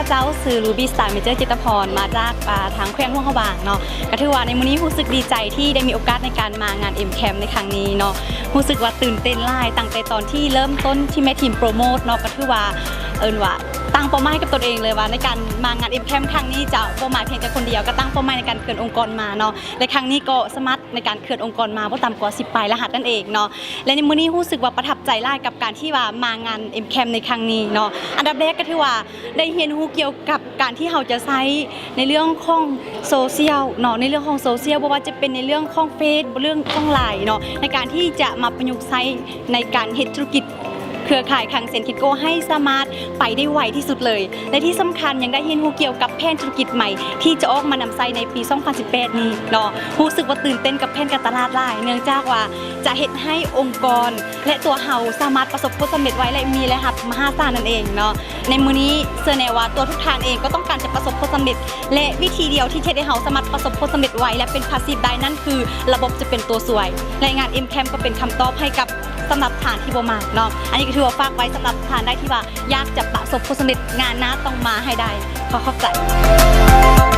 ເຈົ້າຊື່ Ruby Star Major ຈິດຕະພອນ ມາຈາກ ອ່າ ທາງແຂວງຫຼວງພະບາງເນາະ. ກໍຖືວ່າໃນມື້ນີ້ຮູ້ສຶກດີໃຈທີ່ໄດ້ມີໂອກາດໃນການມາງານ ເອັມ Camp ໃນຄັ້ງນີ້ເນາະ. ຮູ້ສຶກວ່າຕື່ນເຕັ້ນຫຼາຍ ຕັ້ງແຕ່ຕອນທີ່ເລີ່ມຕົ້ນທີ່ແມ່ທີມໂປຣໂມດເນາະ. ກໍຖືວ່າ ເອີ້ນວ່າຕັ້ງເປົ້າໝາຍກັບຕົນເອງເລີຍວ່າ ໃນການມາງານ ເອັມ Camp ຄັ້ງນີ້ຈະບໍ່ມາພຽງແຕ່ຄົນດຽວ, ກໍຕັ້ງເປົ້າໝາຍໃນການເຄື່ອນອົງກອນມາເນາະ. ແລະ ຄັ້ງນີ້ກໍສາມາດໃນການເຄື່ອນອົງກອນມາບໍ່ຕ່ຳກວ່າສິບປາຍລະຫັດນັ້ນເອງເນາະ. ແລະ ໃນມື້ນີ້ຮູ້ສຶກວ່າປະທັບໃຈຫຼາຍກັບການທີ່ວ່າມາງານ ເອັມ Camp ໃນຄັ້ງນີ້ເນາະ. ອັນດັບແລກກໍຖືວ່າໄດ້ຮຽນຮູ້ກ່ຽວກັບການທີ່ເຮົາຈະໃຊ້ໃນເລື່ອງຂອງໂຊຊຽວເນາະ, ໃນເລື່ອງຂອງໂຊຊຽວ ບໍ່ວ່າຈະເປັນໃນເລື່ອງຂອງເຟສ ເລື່ອງຂອງ Line ເນາະ, ໃນການທີ່ຈະມາປະຍຸກໃຊ້ໃນການເຮັດທຸລະກິດເຄືອຂ່າຍຄັງເຊັນ Kingo ໃຫ້ສາມາດໄປໄດ້ໄວທີ່ສຸດເລີຍ. ແລະ ທີ່ສຳຄັນຍັງໄດ້ຮຽນຮູ້ກ່ຽວກັບແຜນທຸລະກິດໃໝ່ທີ່ຈະອອກມານຳໃຊ້ໃນປີສອງພັນສິບແປດນີ້ເນາະ. ຮູ້ສຶກວ່າຕື່ນເຕັ້ນກັບແຜນການຕະຫຼາດຫຼາຍ ເນື່ອງຈາກວ່າຈະເຮັດໃຫ້ອົງກອນ ແລະ ຕົວເຮົາສາມາດປະສົບຜົນສຳເລັດໄວ ແລະ ມີລາຍຮັບມະຫາສານນັ້ນເອງເນາະ. ໃນມື້ນີ້ເຊື່ອແນ່ວ່າຕົວທຸກທ່ານເອງກໍຕ້ອງການຈະປະສົບຜົນສຳເລັດ ແລະ ວິທີດຽວທີ່ຈະເຮັດໃຫ້ເຮົາສາມາດປະສົບຜົນສຳເລັດໄວ ແລະ ເປັນພາສຊີບໄດ້ນັ້ນຄືລະບົບຈະເປັນຕົວຊ່ວຍ ແລະ ງານ ເອັມ Camp ກໍເປັນຄຳຕອບໃຫ້ກັບ ສຳລັບທ່ານທີ່ບໍ່ມາເນາະ. ອັນນີ້ກໍຖືວ່າຝາກໄວ້ສຳລັບທ່ານໃດທີ່ວ່າຢາກຈະປະສົບຜົນສຳເລັດ ງານໜ້າຕ້ອງມາໃຫ້ໄດ້. ຂໍຂອບໃຈ.